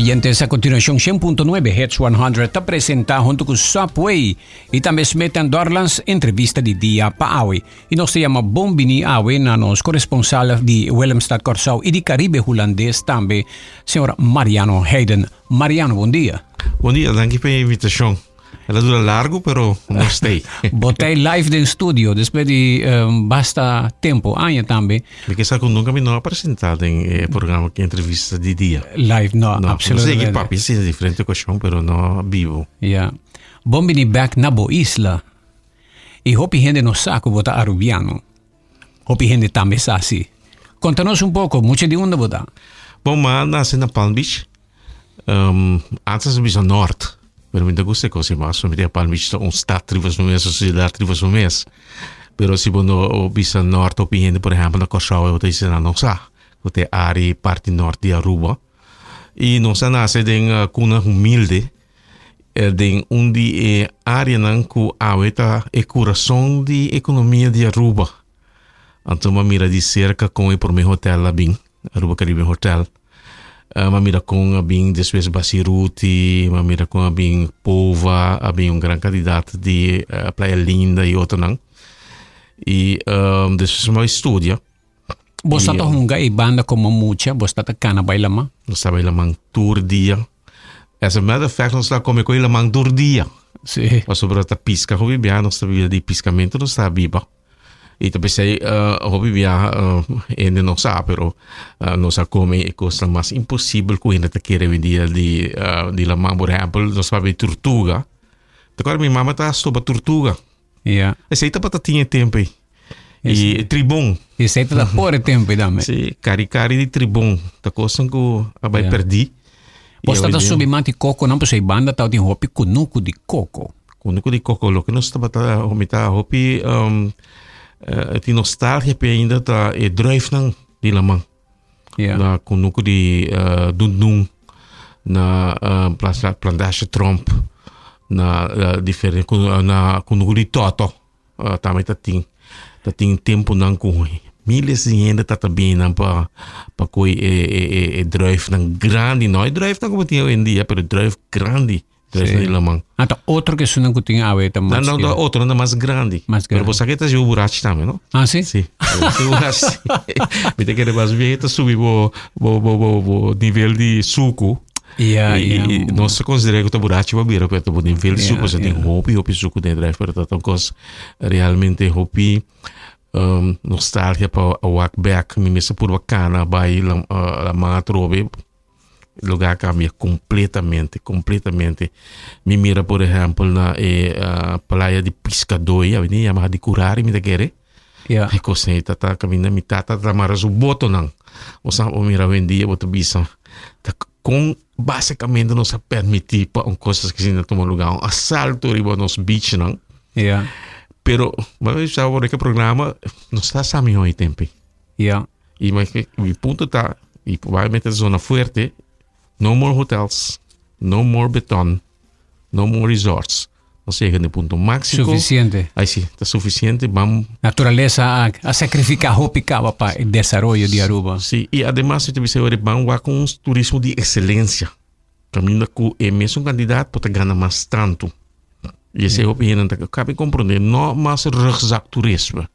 Oyentes, a continuacion 100.9 Hits 100 ta presenta hunto cu Subway y tambe Smith Dorlands entrevista di dia pa awe. Y nos ta yama bon bini awe na nos corresponsal di Willemstad, Kòrsou y di Caribe Hulandes tambe, señor Mariano Heiden. Mariano, bon dia. Bon dia, danki pa e invitacion. El a dura largo, pero nos stay. Bo t'ei live den studio despues di um, basta tempo, aña tambe. Mi ke sa ku nunca mi no a presenta den e programa ki entrevista di dia. Live, no, no absolutamente. No sé, papi sí, en diferente ocasión, pero no vivo. Ja. Bon bini back na bo isla. I hopi hende no sa ku bo ta Arubiano. Hopi hende tambe sa si. Konta nos un poko, mucha di unda bo ta? Bon, ma nase na Palm Beach. Um, antes a bisa Noord, pero mi ta gusta e cosa mas, mi ta Palm Beach ta un stad riba su mes, un ciudad riba su mes. Pero si bo no bisa Noord hopi hende, por ehempel na Kòrsou, bo ta bisa nan no sa ku ta e área parti nort di Aruba. I nos a nase den kuna humilde, den un di e áreanan ku awe ta e kurason di ekonomia di Aruba. Anto mi a mira di serka kon e promé hotel a bin, Aruba Caribbean Hotel. Mi a mira kon a bin despues Basiruti, mi a mira kon a bin Pova, a bin un gran kantidat di Playa Linda i otronan. I despues mi a bai studia. Bo sa ta hunga e banda komo mucha, bo sta ta kana bai laman? Nos ta bai laman tur dia. As a matter of fact, nos ta kome ku e laman tur dia. Sí. Pasobra ta piska hopi biaha, nos ta biba di piskamentu nos ta biba. I ta p'esei hopi biaha hende no sa, pero nos a kome e kosnan mas imposibel ku hende ta kere hoy dia di di laman. Por ehèmpel, nos papia di turtuga. Ta kòrda mi mama ta stoba turtuga. Ja. Esei tabata tin e tempu ei. I e tribon. Esei tabata por e tempu ei tambe. Sí, kari kari di tribon. Ta kosnan ku a bai Ja. pèrdí. Bo sta ta subi mati kokonan pasobra e banda tabatin hopi kunuku di koko. Kunuku di koko, loke nos tabata, mi ta hopi um, eh, tin nostalgia p'e ainda ta e druifnan di laman. Ja. Na kunuku di uh, Dundun, na uh, plaza, Plantage Tromp, na uh, diferente, na kunuku di Toto, uh, tambe ta tin. Ta tin tempunan ku miles di hende ta ta bini nan pa pa koe e e e e druifnan grandi. No e druifnan como tin hoy en dia, pero druif grandi, druifnan di laman. Ah, ta otro ke esunnan ku tin awe ta mas. No, no, ta otro, nan ta mas grandi. Mas Pero grandi. bo sa ke ta siu burachi tambe, no? Ah, si? Si. Si burachi. Mi ta kere mas bien ta subi bo bo bo bo bo nivel di suku. Ja, I, ja. i nos ta considera ku ta burachi pa bira, pero ta bo nivel di suku, Ja, sa tin ja. hopi hopi suku den druif, pero ta ta un kos realmente hopi um, nostalgia pa a wak bek. Mi mester purba kana bai la, uh, laman atrobe. Lugar cambia completamente, completamente. Mi mira por ehempel na e uh, playa di Piscadoi, a bini yama di Curari mi ta kere. Ja. E kos nei tata kaminda mi tata ta mara su botonan. Bo sa bo mira hoy-en-dia bo ta bisa ta kon basikamente nos a permití pa un kos asina tuma lugá, un asalto riba nos beachnan. Ja. Pero bo a bisa awor ke programa no sta sa mihó e tempo ei. Ja. I mi punto ta, i probablemente ta zona fuerte, no more hotels, no more beton, no more resorts. Nos yega na e punto máximo. Suficiente. Ay sí, ta suficiente. Bam. Naturalesa a, a sacrifica hopi caba pa e desaroyo di Aruba. Sí, y ademas mi ta bisa ora ban wak un turismo di excelencia. Caminda cu e mesun cantidad por ta gana mas tanto. Y esey hopi hende ta cabe comprende. No mas rugzak turismo.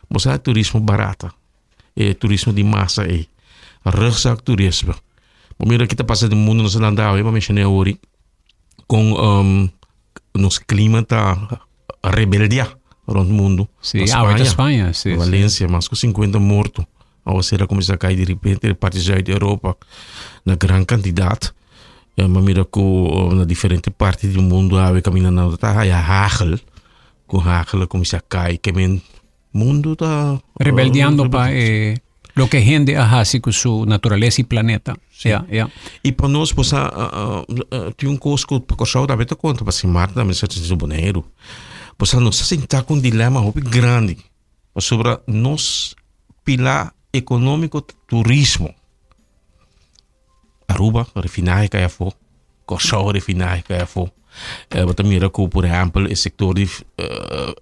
Bo sa turismo barata. E turismo di masa ey. Rugzak turismo. Bo mira ki ta pasa den mundo nos a lanta awe, bo a menciona awor. Con um, nos clima ta rebeldia rond mundo. Sí, awe ta Spaña, sí, sí. Valencia, mas cu 50 morto. Aguacero a cuminsa cay di repente den parti zuid di Europa na gran cantidad. Eh, ma mira cu eh, na diferente parti di mundo awe caminda nan ta haya hagel. Cu hagel a cuminsa cay. Ke men Mundo ta Rebeldeando pa e loke hende a hasi ku su naturalesa i planeta. Sí. Ja, ja. I pa nos bo sa tin un kos ku pa Kòrsou tambe ta konta, pa Sint Maarten tambe ta konta, Boneiru. Bo sa nos ta sinta ku un dilema hopi grandi pasobra nos pilá ekonómiko ta turismo. Aruba refinahe kai afó, Kòrsou refinahe kai afó. Bo ta mira ku por ehèmpel e sektor di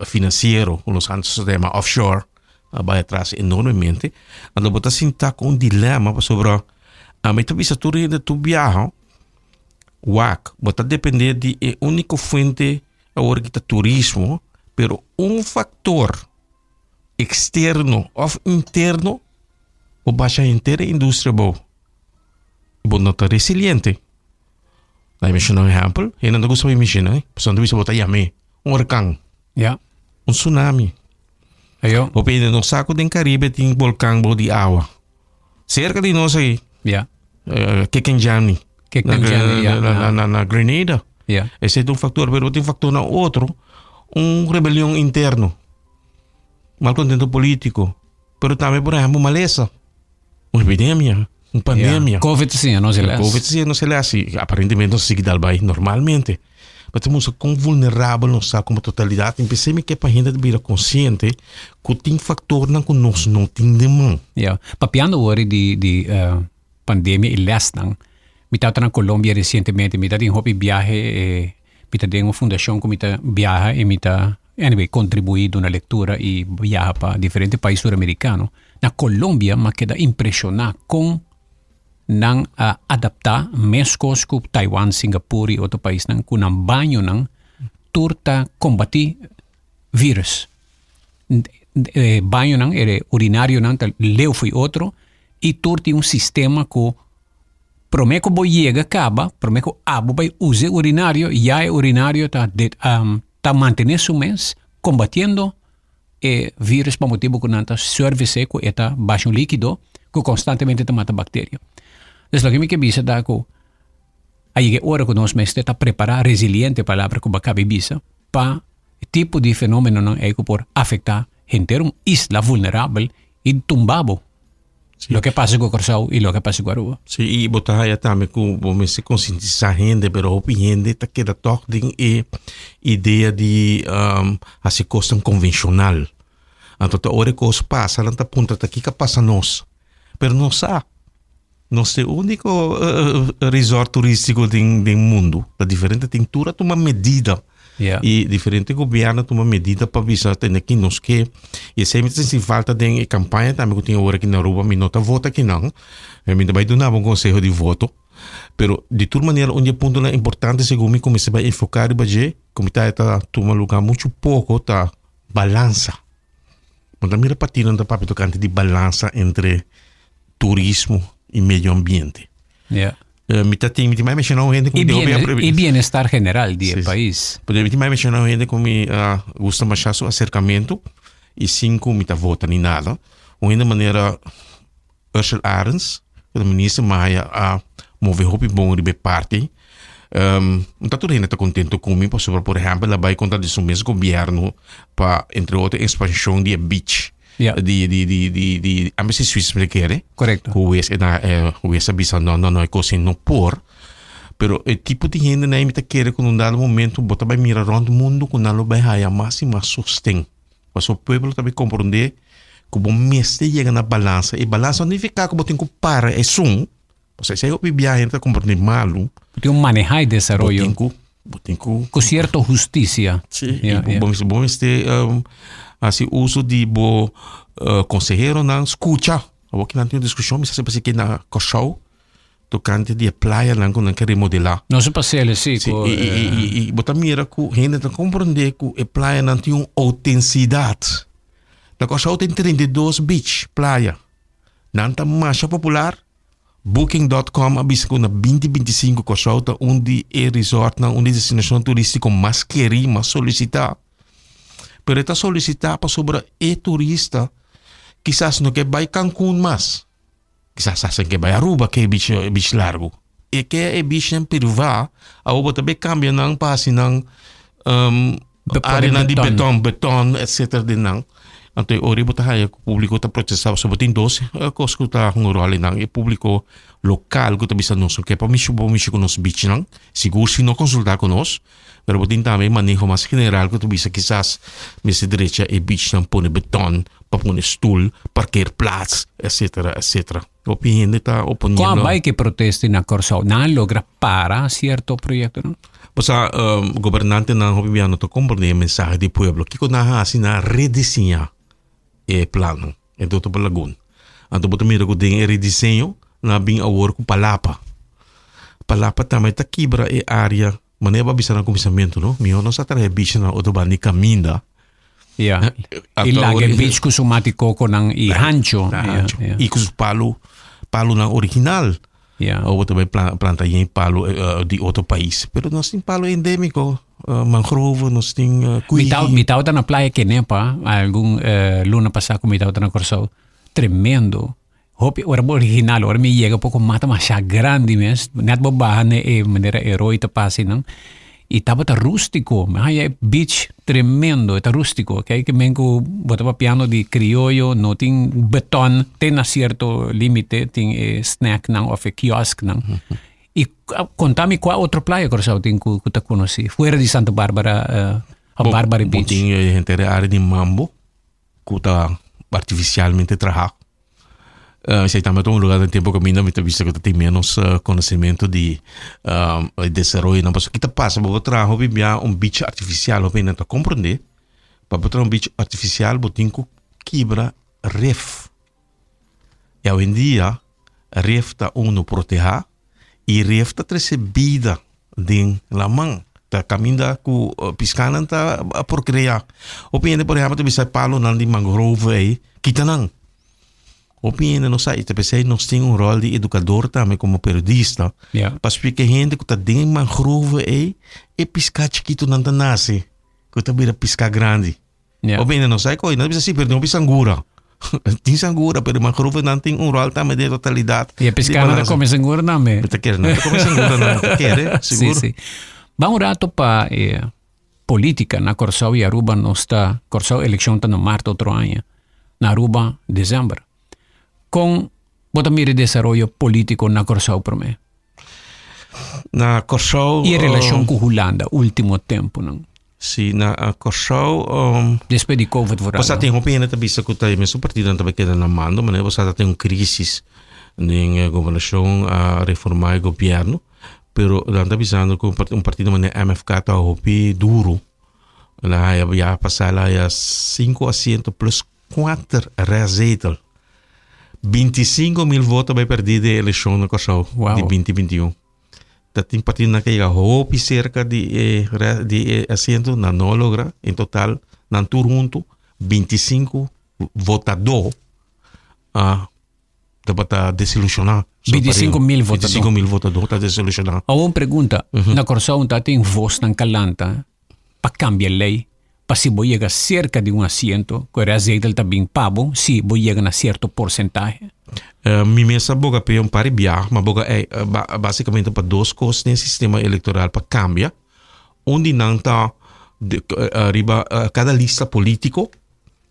finansiero ku nos antes ta yama offshore a bai atras enormemente. Anto bo ta sinta ku un dilema pasobra ami ta bisa tur hende tur biaha. Wak, bo ta depende di e úniko fuente awor ki ta turismo, pero un faktor eksterno òf interno bo basha henter e industria abou. Bo no ta resiliente. Laat mi menshoná un ehèmpel, hende no ta gusta menshoná, pasobra nan ta bisa bo ta yam'é un orkan. Ja. Un tsunami. Ayo. Hopi hende no sa ku den Karibe tin bolkan bou di awa. Serka di nos ei. Ja. Uh, Kekenjani. Kekenjani, ja. Na, na, na, na Grenada. Ja. Ese ta un factor, pero tin factor na otro. Un rebelion interno. Malcontento político. Pero tambe, por ejemplo, maleza. Un epidemia. Un pandemia. Ja. Covid sí, no se le Covid sí, no se le hace. Aparentemente no se sigue dal bai normalmente. Pero te muestra con vulnerabel nos está como totalidad. Empecé mi que pa gente bira consciente ku tin factornan ku nos no tin den man. Ja, papiando ori di di uh, pandemia y lesnan. Mi tata na Colombia recientemente, mi ta tin hopi viaje, eh, mi ta den un fundacion ku mi ta viaja y mi ta anyway, contribui duna lectura y viaja pa diferente pais suramericano. Na Colombia m'a keda impresiona con nan a adapta mescos cu Taiwan, Singapur y otro paisnan cu nan bañonan tur ta combati virus. E bañonan, e urinarionan ta leu fo'i otro y tur tin un sistema cu prome cu bo yega caba, prome cu abo bay usa e urinario, ya e urinario ta ta mantene su mes combatiendo e virus pa motibu ku nan ta service ku e ta basha un likido ku konstantemente ta mata bakteria. Dus loke mi ke bisa ta ku a yega e ora ku nos mester ta prepará, resiliente palabra ku bo a kaba bisa, pa e tipo di fenomenonan ei ku por afektá henter un isla vulnerabel i tumba bo. Loke a pasa ku Kòrsou i loke a pasa ku Aruba. Sí, i bo ta haya tambe ku bo mester konsientisá hende, pero hopi hende ta keda tòg den e idea di hasi kosnan konvenshonal. Anto ta ora e kos pasa nan ta puntra ta kiko a pasa nos, pero nos sa nos ta e úniko resort turístiko den den mundu. Ta diferente tin tur a tuma medida. Yeah. I diferente gobierno a tuma medida pa bisa tende ki nos ke. I esei mi ta sinti falta den e campaña tambe ku tin awor aki na Aruba. Mi no ta vota akinan. Eh, mi ta bai duna bo un conseho di voto. Pero di tur manera un di e puntonan importante segun mi ku mester bai enfoká riba dje, ku mi ta ta tuma luga muchu poko ta balansa. Bo ta mira partidonan ta papia tokante di balansa entre turismo i medio ambiente. Yeah. Eh, mi ta tin, mi tin mai mencionado gente Y, bien, y bienestar general di e país. Pero mi tin mai mencionado gente cu mi uh, gusta masha su acercamento y sin cu mi ta vota ni nada. Un hende manera Ursel Arends, cu ta minister maya a move hopi bon riba e parti. Um, no ta tur hende ta contento cu mi pasobra por ehempel a bai contra di su mes gobierno pa entre otro expansion di e beach. Ja. Di, di, di, di, di Embassy Suites me kere. Correcto. Ku wes e na eh, wes a bisa no, no, no, e kos no por. Pero e tipo di hende na mi ta kere ku un dado momento bo ta bai mira rond mundo ku nan lo bai haya mas i mas sosten. Paso pueblo ta bai komprondé ku bo mester yega na balansa. E balansa no nifiká ku bo tin ku para esun. Paso esei hopi biaha hende ta komprondé malu. Bo tin ku manehá e desaroyo. Bo tin ku, bo tin ku. Ku sierto hustisia. Sí, i bo, bo mester hasi uso di bo konseheronan, skucha. Awor ki nan tin un diskushon, mi sa si ke na Kòrsou tokante di e playanan ku nan ke remodelá. Nos a pas'el sí. Sí, i, i, i, i bo ta mira ku hende ta komprondé ku e playanan tin un outensidat. Na Kòrsou tin 32 beach, playa. Nan ta masha popular. Booking dot com a bisa ku na 2025 Kòrsou ta un di e resortnan, un di e destinashon turístiko mas kerí, mas solisitá. Pero e ta solisitá pasobra e turista kisas no ke bai Cancún mas. Kisas hasta ke bai Aruba ke e beach, e beach largu. E ke e beachnan privá, awor bo ta bai kambia nan pa hasi nan Áreanan di beton, beton, etcétera den nan. Anto e ora bo ta haya ku públiko ta protestá pasobra bo tin dos kos ku ta hunga ròl einan. E públiko lokal ku ta bisa nos no ke pa mishi bo mishi ku nos bichnan, sigur si no konsultá ku nos. Pero bo tin tambe e maneho mas general ku ta bisa kisas mester drecha e bichnan, pone beton, pa pone stul, parkeerplaats, etcétera, etcétera. Hopi hende ta oponiendo. Kon a bai ku e protesta na Kòrsou? Nan a logra para sierto proyektonan? Pasobra gobernantenan hopi bia no ta komprendé e mensahe di pueblo. Kiko nan a hasi? Nan a rediseñá e plannan e Dòkter Balagun. Anto bo ta mira ku den e rediseño nan a bin awor ku palapa. Palapa tambe ta kibra e área, manera bo a bisa na kuminsamentu, no? Mihó nos a traha e beach na otro banda di kaminda. Ja. I laga e beach ku su mati kokonan i hancho. Ta hancho. I ku su palu, palunan original. Ja. Awor bo ta bai planta yen palu di otro pais. Pero nos tin palu endémiko, mangrove, nos tin kuii. Mi tabata na playa Kenepa algun luna pasá ku mi tabata na Kòrsou. Tremendo. Hopi ora bo original, ora mi yega poko mata masha grandi mes, net bo baha na e manera e rooi ta pasa einan, i tabata rústiko, mi haña e beach tremendo, e ta rústiko, kei ke men ku bo ta papiando di krioyo, no tin beton te na sierto límite, tin e snacknan òf e kiosknan. I konta mi kua otro playa Kòrsou tin ku ta konosí, fuera di Santa Barbara òf Barbary Beach? Bo tin henter e área di Mambo. Ku ta artifisialmente trahá. Esei tambe ta un lugar den tempu kaminda mi ta bisa ku ta tin ménos konosementu di e desaroyonan. Pasobra ki ta pasa? Bo por traha hopi bia un beach artifisial, hopi hende no ta komprondé. Pa bo traha un beach artifisial bo tin ku kibra ref. I awendia ref ta unu protehá i ref ta trese bida den laman. Ta kaminda ku piskanan ta prokreá. Hopi hende por ehèmpel ta bisa e palonan di mangrove ei, kita nan. Hopi hende no sa i ta p'esei nos tin un ròl di edukador tambe komo periodista pa splika e hende ku ta den mangrove ei e piská chikitunan ta nase ku ta bira piská grandi. Ja. Hopi hende no sa koe, nan bisa si, pero tin hopi sangura. Tin sangura, pero mangrovenan tin un rol tambe den totalidat. I e piskánan ta kome sangura tambe. Mi ta kere, nan ta kome sangura nan, mi ta kere, sigur. Si, si. Ban un rato pa e politica na Kòrsou i Aruba nos ta, Kòrsou elekshon ta na mart otro aña, na Aruba desèmber. Kon bo ta mira e desaroyo polítiko na Kòrsou promé? Na Kòrsou. I e relashon ku Hulanda último tempunan. Si, na Kòrsou. Despues di Covid vooral. Bo sa tin hopi hende ta bisa ku ta e mesun partidonan ta bai keda na mando, manera bo sa ta tin un krisis den e gobernashon a reformá e gobièrnu, pero nan ta bisando ku un partido manera MFK ta hopi duru. El a haya ya pasá el a haya sinku asiento plus kuater restzetel. 25.000 voto bai pèrdí den e elekshon na Kòrsou di 2021. Ta tin partidonan ku a yega hopi serka di e di e asiento, nan no a logra. En total nan tur huntu 25 votadó a tabata desilushoná. 25.000 votadó. 25.000 votadó ta desilushoná. Awor un pregunta, na Kòrsou ta tin vosnan kalanta pa kambia lei pa si bo yega serka di un asiento ku e restzetel ta bin pa bo si bo yega na sierto porsentahe? Mi mes a boga p'e un par di biaha, ma boga ei basikamente pa dos kos den sistema elektoral pa kambia. Un di nan ta riba kada lista politiko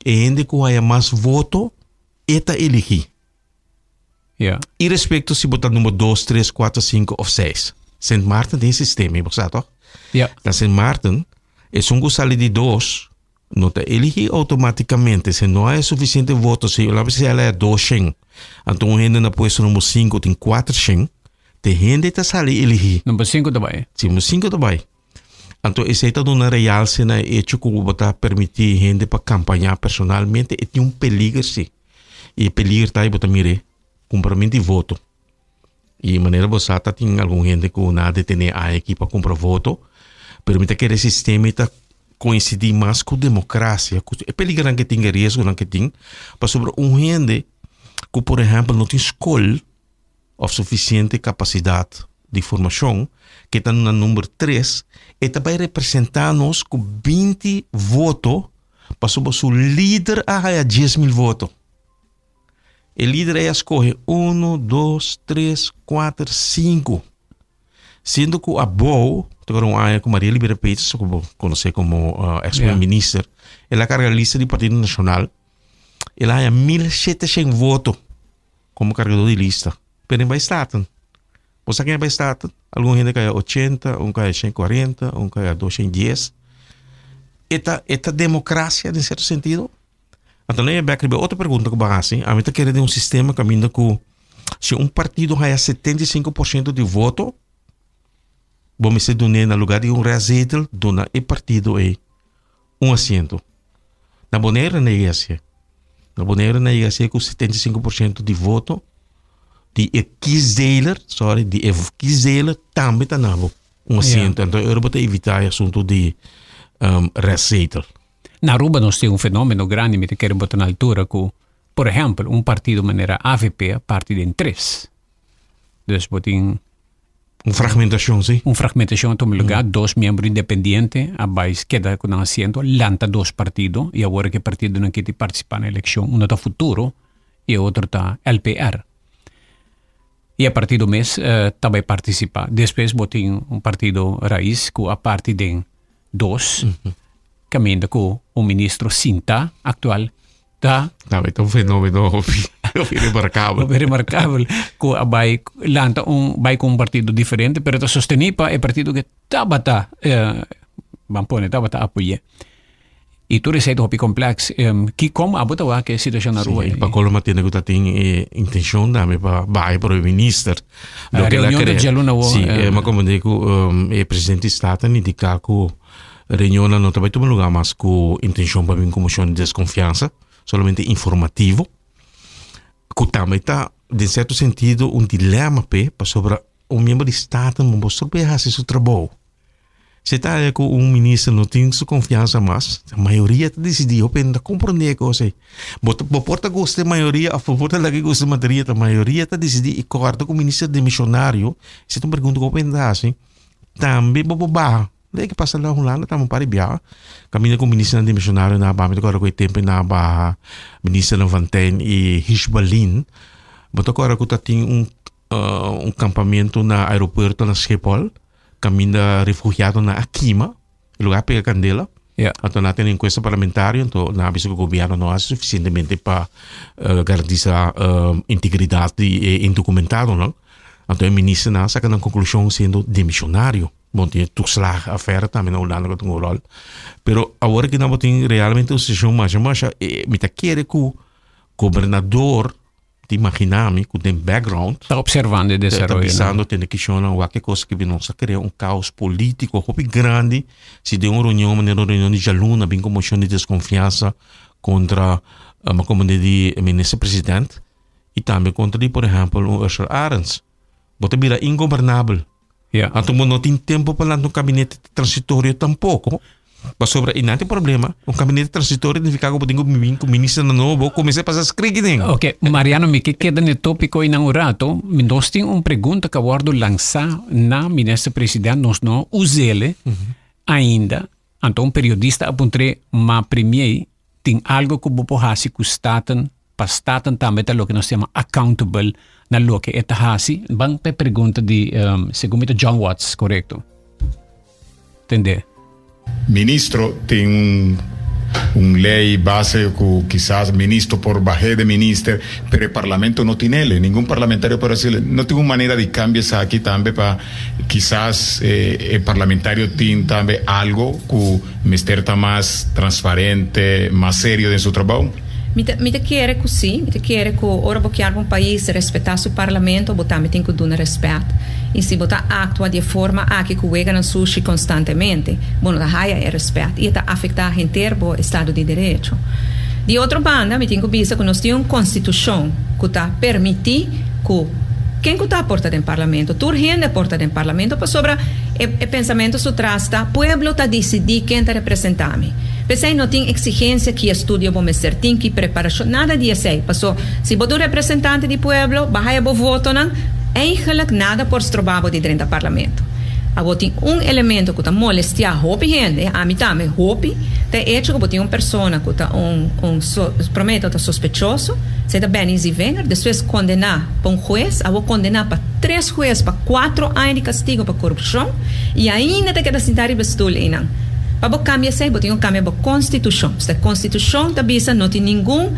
e hende ku haya mas voto e ta eligi. Ja. Irespekto si bo ta number dos, tres, kuater, sinku òf seis. Sint Maarten tin e sistema, bo sa tòg? Ja. Na Sint Maarten, esun ku sali di dos no ta eligi outomátikamente. Si no hay sufisiente voto, si laat me sê el haya dos shen, anto un hende na puesto number sinku tin kuater shen, te hende ta sali eligi. Number sinku ta bai. Si, number sinku ta bai. Anto esei ta duna realse na e echo ku bo ta permití hende pa kampañá personalmente, e tin un peliger sí. I e peliger ta i bo ta mir'é, kumpramentu di voto. I manera bo sa ta tin algun hende ku nan a detené aña aki pa kumpra voto, pero mi ta kere e sistema ei ta koinsidí mas ku demokrasia, ku e peligernan ke tin, e riesgonan ke tin, pasobra un hende ku por ehèmpel no tin skol, of sufisiente kapasidat di formashon, ke ta na number tres, e ta bai representá nos ku 20 voto pasobra su lider a haya 10.000 voto. E lider ei a skohe uno, dos, tres, kuater, sinku. Siendo ku abou, ta kore un aña ku Maria Libera Peters, ku bo konosé komo ex primer minister, el a karga lista di Partido Nashonal, el a haya 1.700 voto. Como cargador di lista. Pero en bai Staten. Bo sa ken bai Staten? Algun hende kaya 80, un kaya 140, un kaya 210. E ta, e ta democracia den cierto sentido? Anto nou bek riba otro pregunta ku bo hasi. Ami ta kere den un sistema kaminda ku si un partido haya 75% di voto, bo mester dun'é na lugar di un restzetel, duna e partido ei un asiento. Na Bonaire nan yega hacié. Na Bonaire nan yega hacié ku 75% di voto. Di e kiesdeler, sorry, di e kiesdeler tambe ta na bo un asiento. Anto ora bo ta evita e asunto di um, restzetel. Na Aruba nos tin un fenomeno grandi, mi ta kere bo ta na altura ku, por ehempel, un partido manera avp a parti den tres. Dus bo tin Un fragmentacion, si. Un fragmentacion a tuma lugar, dos miembro independiente a bai keda ku nan asiento, lanta dos partido i awor ku e partidonan ki ta participa na eleccion, uno ta Futuro i e otro ta LPR. I e partido mes ta bai participa. Despues bo tin un partido Raiz ku a parti den dos, kaminda ku un ministro sinta aktual ta Tambe ta un fenomeno hopi hopi remarkabel. Hopi remarkabel ku a bai lanta un bai ku un partido diferente pero ta sostení pa e partido ke tabata ban pone tabata apoy'é. I tur esei ta hopi kompleks. Ki komo abo ta wak e situashon na Aruba? Sí, pa kolmo a tende ku ta tin e intenshon tambe pa bai prome minister. A reunion ta djaluna awor. Sí, mi a komprendé ku e presidente di Staten a indiká ku Reunionnan no ta bai tuma lugar mas ku intenshon pa bin ku moshon di deskonfiansa, solamente informativo, ku tambe ta den sierto sentido un dilema p'e, pasobra un miembro di Staten no por por hasi su trabou. Si ta haya ku un minister no tin su konfiansa mas, mayoria ta disidí, hopi hende no ta komprondé e kos ei. Bo ta bo por ta gusta e mayoria òf bo por ta laga gusta e mayoria, ta mayoria ta disidí i kòrda ku minister demisionario, esei ta un pregunta ku hopi hende ta hasi, tambe bo por baha. Lei ke pasa na Hulanda ta un par di biaha. Kaminda ku ministernan dimisionario nan a baha, mi ta kòrda ku e tempu nan a baha ministernan Van Tijn i Hishbalin. Bo ta kòrda ku ta tin un un kampamentu na aeropuerto na Schiphol, kaminda refugiadonan a kima, e lugar a pega kandela. Anto nan a tene enkuesta parlamentario, anto nan a bisa ku gobièrnu no a hasi sufisientemente pa garantisa integridat di e indokumentadonan. Anto e ministernan a saka nan konklushon siendo dimisionario. Bon, tin e toeslagenaffaire tambe na Hulanda ku ta un ròl. Pero awor aki nan bo tin realmente un situashon masha masha, mi ta kere ku gobernador ta imaginá mi ku den background Ta observando e ta desaroyonan. bisando tende kishonnan wak e kos aki nos a krea un kaos polítiko hopi grandi si den un reunion manera un reunion di djaluna bin ku moshon di deskonfiansa kontra komo di minister president i tambe kontra di por ehèmpel un Ursula Arends. Bo ta bira ingobernabel. Ja. Anto bo no tin tempo pa lanta un kabinete transitorio tampoko. Pasobra i nan tin problema. Un kabinete transitorio significa ku bo tin ku bin ku ministernan nobo kuminsá pasa screening. Ok, Mariano, mi ke keda n'e topiko einan un rato. Mi nos tin un pregunta ku a wòrdu lansá na Minister President, nos no us'el ainda. Anto un periodista a puntr'é, ma Premier, tin algo ku bo por hasi ku Staten pa Staten tambe ta loke nos yama accountable na loke e ta hasi? Ban pa e pregunta di segun mi ta John Watts, korekto? Tende. Ministro tin un un ley base cu kisas ministro por bahe de minister, pero e parlamento no tinele, ningun parlamentario por haciele, no tin un manera di cambia esaki tambe pa kisas e parlamentario tin tambe algo cu mester ta mas transparente, mas serio den su trabou? Mi ta mi ta kere ku si. Mi ta kere ku ora bo kier pa un pais respetá su parlamento, bo tambe tin ku duna rèspèt. I si bo ta aktua di e forma aki ku weganan sushi konstantemente, bo no ta haya e rèspèt i e ta afektá henter bo estado di derecho. Di otro banda, mi tin ku bisa ku nos tin un konstitushon ku ta permití ku ken ku ta aporta den parlamento, tur hende aporta den parlamento pasobra e e pensamentu su tras ta pueblo ta disidí ken ta representá mi. P'esei no tin exigencia ki estudio bo mester tin, ki preparacion, nada di esei. Paso, si bo ta un representante di pueblo, bo a haya bo votonan, eigenlijk nada por stroba bo di drenta parlamento. Abo tin un elemento cu ta molestia hopi hende, ami tambe, hopi, ta e hecho cu bo tin un persona cu ta un, un so, prome ta sospechoso, esei ta Benny Zievinger, despues condena pa un hues, abo condena pa tres hues pa cuatro aña di castigo pa corupcion, y ainda ta keda sinta riba e stoel einan. Pa bo kambia esei bo tin ku kambia bo konstitushon. Esta konstitushon ta bisa no tin ningun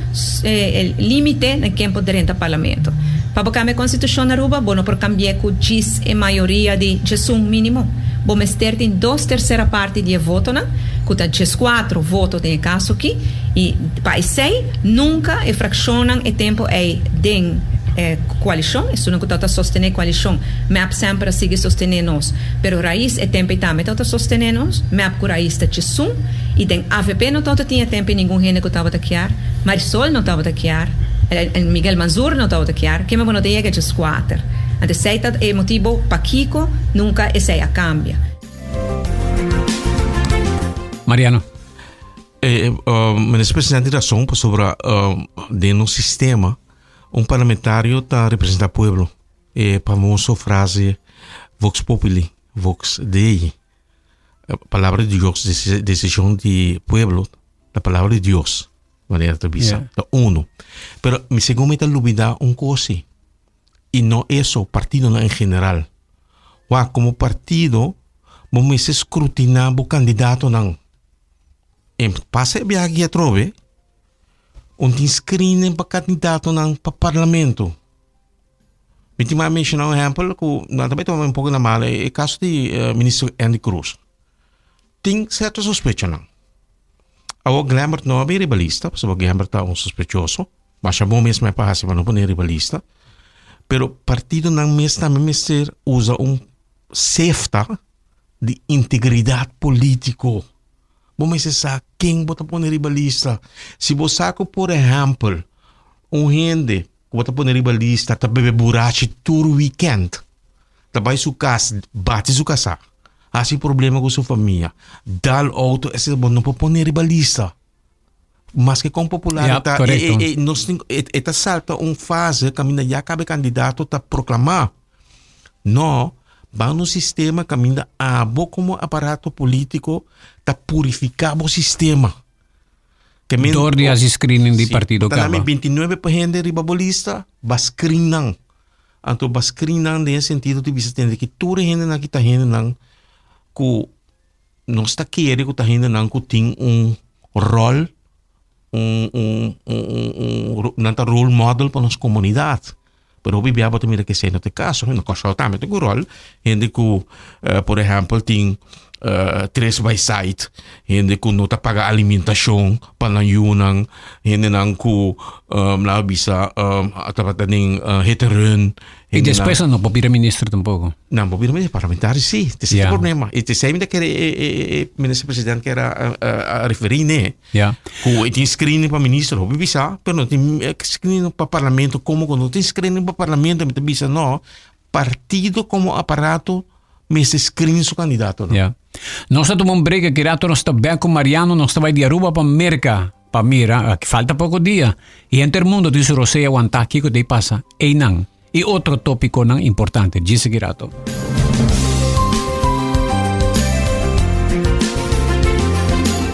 limite na ken por drenta parlamento. Pa bo kambia konstitushon na Aruba bo no por kambi'é ku djis e mayoria di djesun minimo. Bo mester tin dos tersera parti di e votonan, ku ta djeskuatro voto den e kaso aki, i pa esei nunka e frakshonnan e tempu ei den e koalishon, esunnan ku tabata sostené koalishon, mep semper a sigui sostené nos. Pero Raiz e tempo ei tambe tabata sostene nos, mep cu Raiz ta chesun, y den avp no tabata tin e tempo ei ningun hende cu tabata kier, Marisol no tabata kier, Miguel Mansur no tabata kier, keme bo no ta yega 14. Anto esei ta e motibo pakiko nunka esei a kambia. Mariano. Eh, uh, minister presidente tin rason pasobra uh, den nos sistema un parlamentario ta representa pueblo. E famoso frase vox populi, vox dei. Palabra di Dios, decisión di pueblo, la palabra di Dios, manera ta bisa, yeah. Ta uno. Pero mi segun mi ta lubida un cosa y no eso, partidonan en general. Wak, como partido, bo mester scrutina bo candidatonan. En pasa e biaha aki atrobe, un tin screening pa candidatonan pa parlamento. Mi tin mas menciona un ehempel cu nan ta bay tuma un poco na malo, e caso di minister Andy Croes. Tin cierto sospechonan. Awor Glembert no a bin riba lista, pasobra Glembert ta un sospechoso. Masha bon mes mei pa hasi pa no pone riba lista. Pero partidonan mes tambe mester usa un sefta di integridad politico. Bo mester sa ken bo ta pone riba lista. Si bo sa ku por ehempel un hende ku bo ta pone riba lista ta bebe burachi tur weekend, ta bai su kas bati su kasá, hasi problema ku su famia, dal outo, esei bo no por pone riba lista. Maske kon popular Ja, e ta, correcto. e, e, e, nos tin, e, e ta salta un fase kaminda ya kabe kandidato ta proklamá. No, ban un sistema kaminda abo komo aparato polítiko ta purifiká bo sistema. Ke men, Dor di hasi screening di Sí, partido ta nami kaba. 29 pa hende riba bo lista, ba screen nan. Anto ba screen nan den e sentido di bisa tende ki tur e hendenan ki ta hendenan ku Nos ta kere ku ta hendenan ku tin un ròl, un un un nan ta role model pa nos komunidat. Pero hopi bia bo ta mira ku esei no ta e kaso. Na Kòrsou tambe tin ku ròl, hende ku por ehèmpel tin tres baisait, hende ku no ta paga alimentashon pa nan yunan, hendenan ku laga bisa tabata den hit and run. Y despues nan no por bira minister tampoco. Nan por bira minister, parlamentario sí. Te yeah. problema. Y te sei que e, e, e minister president que era a, a referir ne. Yeah. Ku e tin screening pa minister, hopi bisa, pero no tin eh, screening pa parlamento, como no tin screening pa parlamento, mi te bisa no. Partido como aparato mester screen su candidato. No? Yeah. Nos ta tuma un break aki rato, nos ta back cu Mariano, nos ta bai di Aruba pa Merca. Pa mira, aki falta poco dia y henter mundo tin su rosea wantá kico ta pasa eynan y otro topiconan importante. Djis aki rato.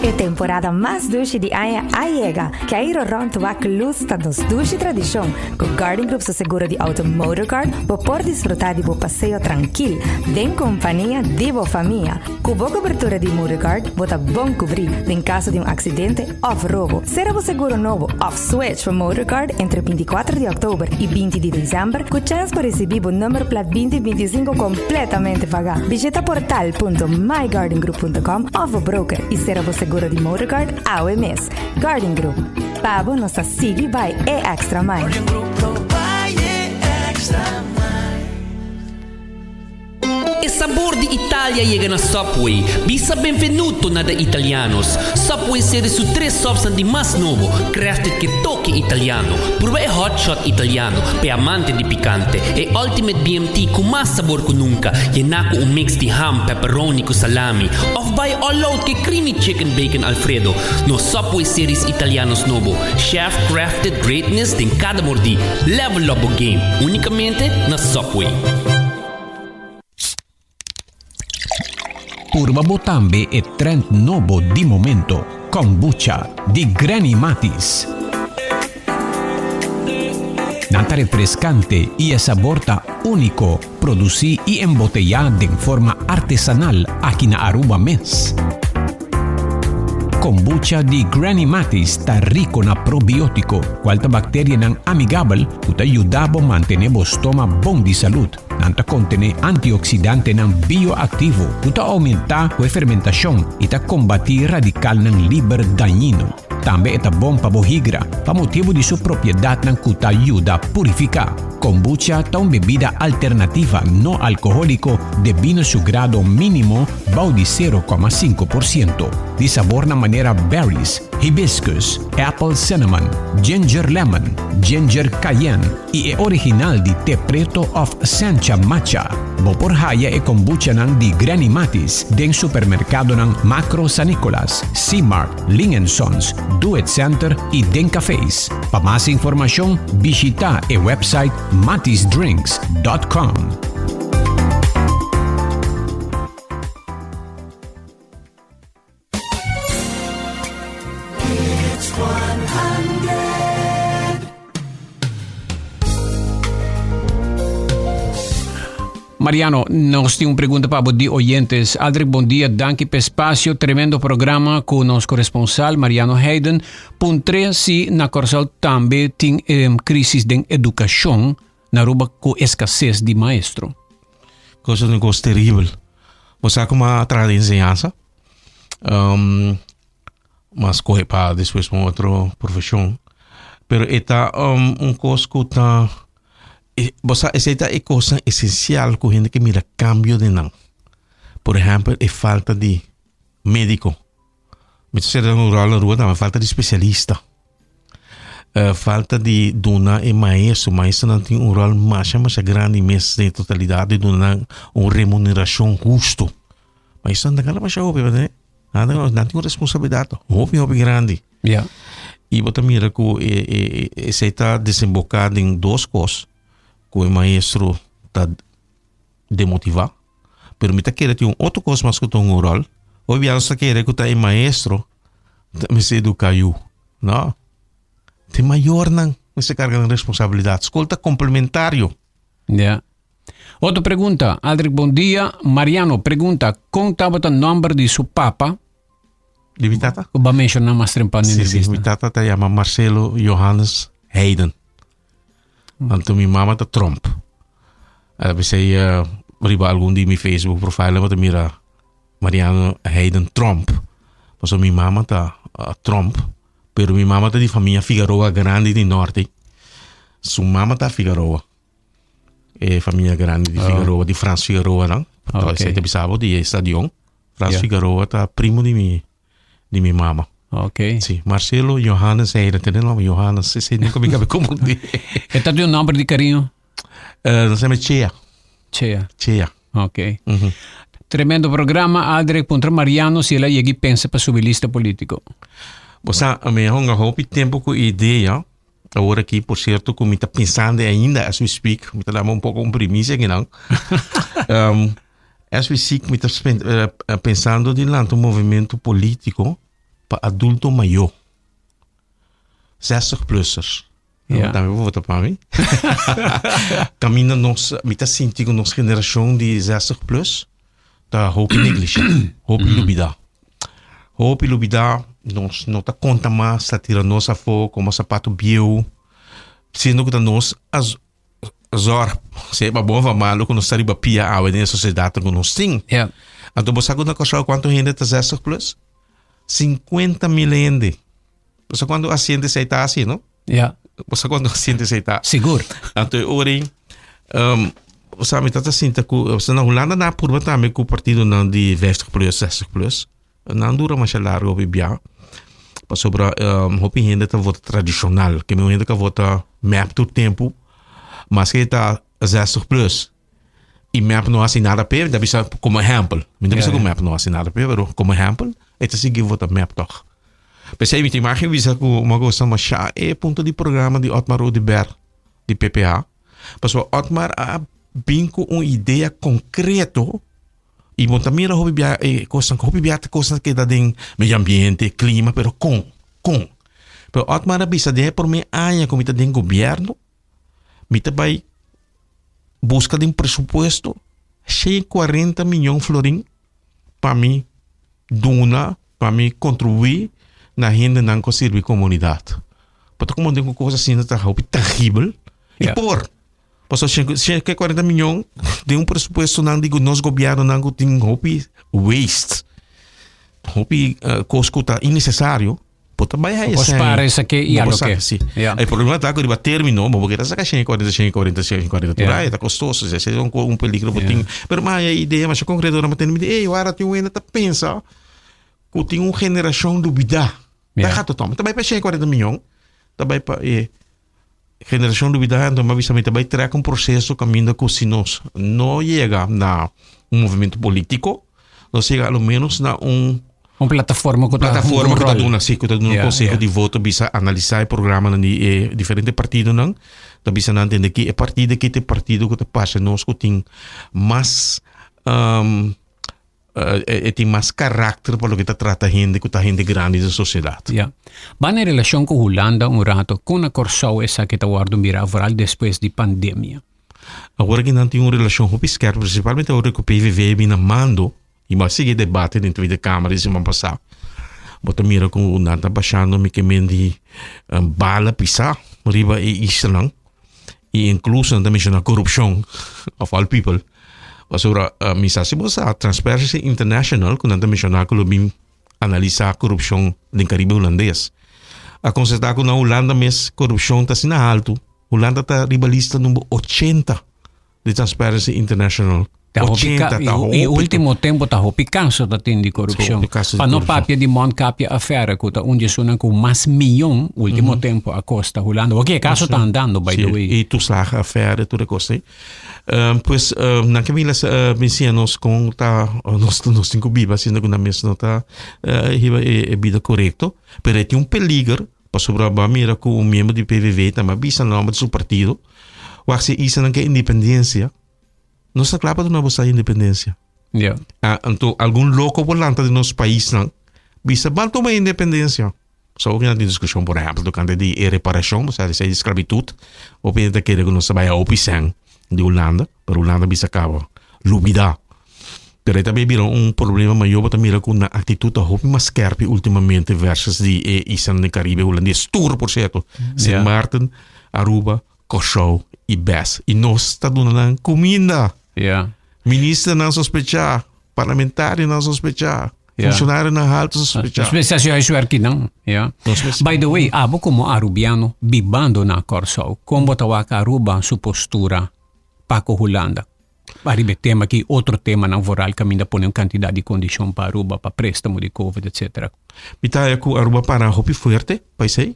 E temporada mas dushi di aña a yega! Keiro rond wak luz ta nos dushi tradishon. Ku Guardian Group su seguro di auto Motorguard bo por disfruta di bo paseo trankil den kompania di bo famia. Ku bo kobertura di Motorguard bo ta bon kubrí den kaso di un aksidente òf robo. Sera bo seguro nobo òf switch pa Motorguard entre 24 di òktober i 20 di desèmber ku chèns pa risibí bo nummerplat 2025 kompletamente pagá. Bishita portal punto myguardiangroup punto com òf bo broker i sera bo seguro di Motorguard awe mes. Guardian Group, pa bo nos ta sigui bai e extra mile. Guardian Group lo bai e extra mile. E sabor di Italia yega na Subway. Bisa benvenuto na The Italianos. Subway seri su tres subsnan di mas nobo, crafted ke toke italiano. Purba e Hot Shot Italiano, pa e amante di pikante, e Ultimate BMT ku mas sabor ku nunka, yená ku un mix di ham, pepperoni ku salami. Òf bai all out ke Creamy Chicken Bacon Alfredo. Nos Subway Series Italianos nobo, Chef Crafted Greatness den kada mordí. Level up bo game, únikamente na Subway. Purba bo tambe e trend nobo di momento, Kombucha di Granny Matis. Nan ta refrescante y e sabor ta unico, produci y embotella den forma artesanal aki na Aruba mes. Kombucha di Granny Matis ta rico na probiotico, cual ta bacterianan amigabel cu ta yuda bo mantene bo stoma bon di salud. Nan ta kontené antioksidantenan bioaktivo ku ta oumentá ku e fermentashon i ta kombatí radikalnan liber dañino. Tambe e ta bon pa bo higra pa motibu di su propiedatnan ku ta yuda purifiká. Kombucha ta un bebida alternativa no alkohóliko debí na su grado mínimo bou di 0,5%. di sabornan manera berries, hibiscus, apple cinnamon, ginger lemon, ginger cayenne y e original di te preto of sencha matcha. Bo por haya e kombuchanan di Granny Mattis den supermercadonan Makro San Nicolas, C-Mart, Ling and Sons, Do It Center y den cafés. Pa mas informacion bishita e website mattisdrinks.com. Mariano, nos tin un pregunta pa bo di oyentes. Aldrich, bon dia, danki p'e espacio. Tremendo programa cu nos corresponsal Mariano Heiden. Puntre si na Corsou tambe tin eh, crisis den educacion na Aruba cu escasez di maestro. Cosa un cos terribel. Bo sa como a traha den enseñanza? Um, mas scoge pa despues pa un otro profesion. Pero e ta um, un cos cu ta e, bo sa esey ta e cosnan esencial cu hende ke mira cambio den nan. Por ehempel, e falta di medico. Mi ta sera un rol na Aruba tambe, falta di specialista. Uh, falta di duna e maestro. Maestronan tin un rol masha masha grandi mes den totalidad di duna nan un remuneracion husto. Maestronan ta gana masha hopi, ¿verdad? Nan, nan tin un responsabilidad hopi hopi grandi. Ja. Y bo ta mira cu e, e, e, esey ta desemboca den dos cos. Cu e maestro ta demotiva. Pero mi ta kere tin un otro cos mas cu ta un rol. Hoy bia nos ta kere cu ta e maestro ta mester educa yu. No. Te mayornan mester carga nan responsabilidad. School ta complementario. Ja. Otro pregunta, Aldrich bon dia. Mariano pregunta, kon tabata nomber di su papa? Di mi tata? Ku ba mencioná mas trempan den Sí, sí, entrevista. mi tata ta yama Marcelo Johannes Heiden. Anto mi mama ta Tromp. A pesey uh, riba algun di mi Facebook profile bo ta mira Mariano Heiden Tromp. Paso mi mama ta uh, Tromp, pero mi mama ta di famia Figueroa grandi di norte. Su mama ta Figueroa. E famia grandi di Oh. Figueroa, di Frans Figueroa nan. Ok. Okay. Te bisabo di e stadion. Frans Ja. Figueroa ta primo di mi di mi mama. Ok. Sí, Marcelo Johannes Heiden, tene nomber Johannes, sí, sí, nunca mi cabe confundi. E ta un nomber di cariño? Eh, nos llama Chea. Chea. Chea. Ok. Mm -hmm. Tremendo programa, Aldrich puntra Mariano si el a yegi pensa pa subi lista politico. Bo sa, mi a hunga hopi tempo cu idea. Awor aki, por cierto, cu mi ta pensando ainda as we speak. Mi ta dame un poco un primicia akinan. um, as we speak, mi ta uh, pensando di lanta un movimento politico pa adulto mayor. 60-plussers. Ja. Tambe bo vota pa mi. Caminda nos, mi ta sinti cu nos generacion di 60 plus ta hopi neglisha, hopi lubida. Hopi lubida, nos no ta conta mas, ta tira nos afo como sapato bieu, siendo cu ta nos a zorg, sea pa bon of pa malo, cu nos ta riba pia awe den e sociedad cu nos tin. Ja. Anto bo sa cu na Curaçao cuanto hende ta 60 plus? 50 mil hende. Bo sa cuanto asiente esey ta haci, no? Ja. Bo sa cuanto asiente esey ta? Sigur. Anto e ora ei, um, bo sa, mi tata sinta cu, bo sa, na Hulanda nan a purba tambe cu partidonan di 50 plus, 60 plus. Nan dura masha largo hopi bia. Pasobra um, hopi hende ta vota tradicional. Ke mi hende ka vota MEP tur tempu, maske ta 60 plus. I MEP no hasi nada p'e, mi ta bisa como ehempel. Mi ta bisa ku MEP no hasi nada p'e, pero como ehempel, e ta sigui vota MEP tòg. P'esei mi ta imagin bisa ku mi a gusta masha e punto di programa di Otmar Oduber di PPA. Pasobra Otmar a bin ku un idea konkreto i bo ta mira hopi bia e kosnan, hopi bia ta kosnan keda den medio ambiente, klima, pero kon? Kon? Pero Otmar a bisa den e prome aña ku mi ta den gobièrnu, Mi ta bai buska den presupuesto 140 miyon florin pa mi duna, pa mi kontribuí na hendenan ku a sirbi komunidat. Bo ta komo den ku kos asina ta hopi tangibel i Ja. por. Pasobra 140 miyon den un presupuestonan di nos gobièrnunan ku tin hopi waste, hopi kos ku ta innesesario. Bo ta bai haya Bo sèn. spara esaki i Bo a sa, loke. si. Ja. E problema ta ku riba término, bo por keda saka shen i kuarenta, shen i kuarenta, shen i kuarenta. Tur Ja. ai ta kostoso. Esei ta un un peligro bo Ja. tin. Pero mi haya idea masha konkreto ora mi tende mi di, ey, wara tin un hende ta pensa. Ku tin un generashon lubidá. Ta gato tòm. Ta bai pa 140 mion. Ta bai pa e generashon lubidá. Anto mi a bisa mi ta bai trèk un proseso kaminda ku si nos no yega na un movementu polítiko, nos yega a lo ménos na un Un plataforma ku ta plataforma ku ta duna, sí, ku ta duna un konseho di voto, bisa analisá e programanan di e diferente partidonan, ta bisa nan tende ki e partido aki ta e partido ku ta parse nos ku tin mas E tin mas karakter pa loke ta trata hende ku ta hende grandi den sosiedat. Ya. Ban e relashon ku Hulanda un rato, kon na Kòrsou esaki ta wòrdu mirá vooral despues di pandemia? Awor aki nan tin un relashon hopi skèrp, prinsipalmente awor ku PVV a bin na mando i bo a sigui e debate den Tweede Kamer di siman pasá. Bo ta mira ku nan ta bashando mi ke men di bala pisá riba e islanan i inkluso nan ta menshoná korupshon of all people. Pasobra mi sa si bo sa Transparency International ku nan ta menshoná ku lo bin analisá korupshon den Karibe Hulandes a konstatá ku na Hulanda mes korupshon ta asina haltu. Hulanda ta riba lista number ochenta di Transparency International. Ta hopi 80, ta i hopi. ultimo tempo ta hopi kaso ta tin di korupshon. Hopi kaso di Pa no korupshon. papia di Mondkapje affaire ku ta un di esunnan ku mas miyon ultimo tempo a kosta Hulanda. Oke, e kaso ta andando by the Sí, way. i toeslagenaffaire, tur e kos ei. Pues nan ke bin bin siña nos kon ta nos nos tin ku biba siendo ku nan mes no ta hiba e bida korekto. Pero e tin un peliger pasobra bo a mira ku un miembro di PVV tambe a bisa na nomber di su partido wak si e islanan ke independensia nos ta kla pa duna bo sa independensia. Ja. Anto algun loko por lanta den nos paisnan bisa ban tuma independensia. So hopi nan tin diskushon por ehèmpel tokante di e reparashon, osea di di sklabitut. Hopi hende ta kere ku nos ta bai a hopi sèn di Hulanda, pero Hulanda bisa kaba lubidá. Pero e ta bai bira un problema mayor, bo ta mira ku nan aktitut ta hopi mas skèrpi ultimamente versus di e islanan den Karibe Hulandes, tur por sierto, Sint Maarten, Aruba, Kòrsou i bes. I nos ta duna nan kuminda. Ministernan sospechá, parlamentarionan sospechá. Ja. Funcionarionan halto sospechá. Nos mester hasi huiswerk nan. Ja. Nos mester- By the way, abo como Arubiano bibando na Kòrsou, kon bo ta wak Aruba su postura pa ku Hulanda? Ariba e tema aki, otro temanan vooral kaminda pone un kantidat di kondishon pa Aruba, pa préstamo di Covid, etcetera. Mi ta haya ku Aruba para hopi fuerte pa esei.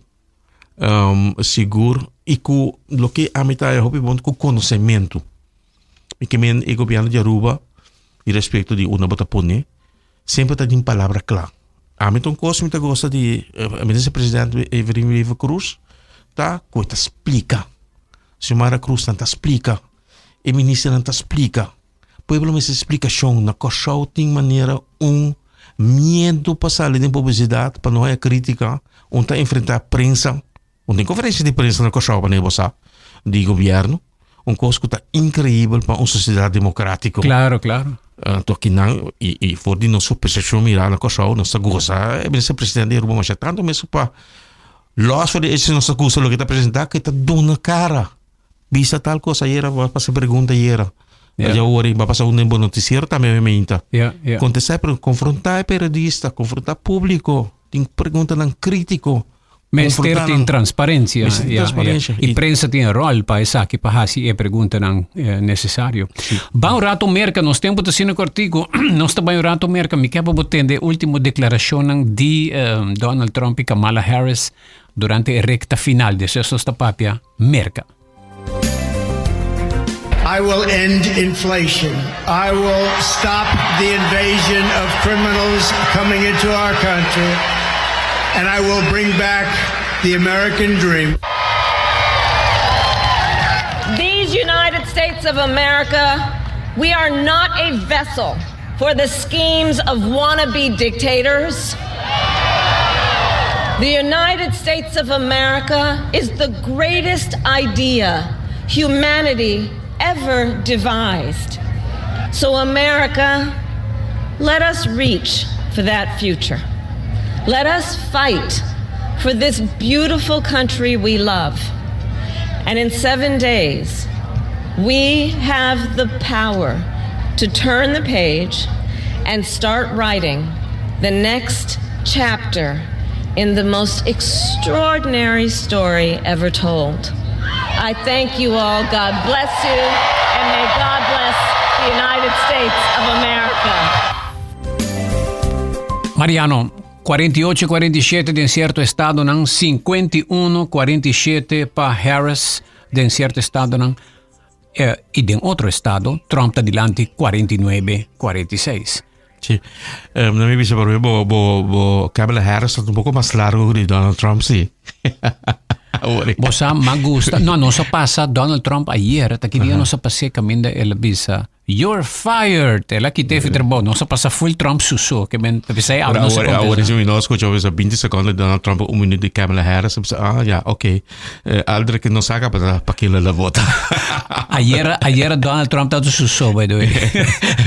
Sigur i ku loke ami ta haya hopi bon ku konosementu. Mi ke men e gobièrnu di Aruba i respekto di unda bo ta pone semper ta tin palabra kla. Ami ta un kos mi ta gosta di minister presidente Evelyn Wever Croes ta ku e ta splika. Xiomara Croes nan ta splika, e ministernan ta splika. Pueblo mester splikashon. Na Kòrsou tin manera un miedu pa sali den publisidat pa no haya kritika. Un ta enfrentá prensa. Un tin konferensia di prensa na Kòrsou pa bo sa di gobièrnu. Un kos ku ta inkreibel pa un sosiedat demokrátiko. Klaro, klaro. Anto kinan i i for di nos persepshon mirá na Kòrsou nos ta gosa e minister presidente di Aruba masha tantu mes pa lòs for di esei nos ta gusta loke ta presentá ke ta duna kara. Bisa tal kos ayera, bo a pasa pregunta ayera. Ja. Ya ora bo a pasa un den bo noticiero tambe mi meinta. Ja, ja. Contesta pero confronta e periodista, confronta publico, tin preguntanan critico. Mester Confronta tin nan. transparencia. Mester tin Ja, ja. transparencia. I I- prensa tin rol pa esaki, pa hasi e preguntanan eh, necesario. Ba un rato Merca, nos tempo ta siendo cortico. Nos ta bai un rato Merca. Mi ke pa bo tende e ultimo declaracionnan di eh, Donald Trump i Kamala Harris durante e recta final. Despues nos ta papia Merca. I will end inflation. I will stop the invasion of criminals coming into our country. And I will bring back the American dream. These United States of America, we are not a vessel for the schemes of wannabe dictators. The United States of America is the greatest idea humanity ever devised. So, America, let us reach for that future. Let us fight for this beautiful country we love. And in seven days, we have the power to turn the page and start writing the next chapter in the most extraordinary story ever told. I thank you all. God bless you, and may God bless the United States of America. Mariano, 48-47 den cierto estadonan, 51-47 pa Harris den cierto estadonan. Eh, y den otro estado, Trump ta dilanti 49-46. Sí. Um, na mi bisa por bo, bo, bo Kamala Harris ta un poco mas largo que Donald Trump, sí. Bo sa, ma gusta. No, nos a pasa Donald Trump ayer, ta ki dia nos a pasé caminda el a bisa, You're fired! El a kite fi trabou. Nos a pasa full Trump suso, ke men pesei awe no se contesta. Awor si mi no escucha bisa 20 secondo di Donald Trump, un minuut di Kamala Harris, bisa, ah ja, ok. Eh, Aldrich no saca pa pa ken la vota. Ayer, ayer Donald Trump ta suso, by the way.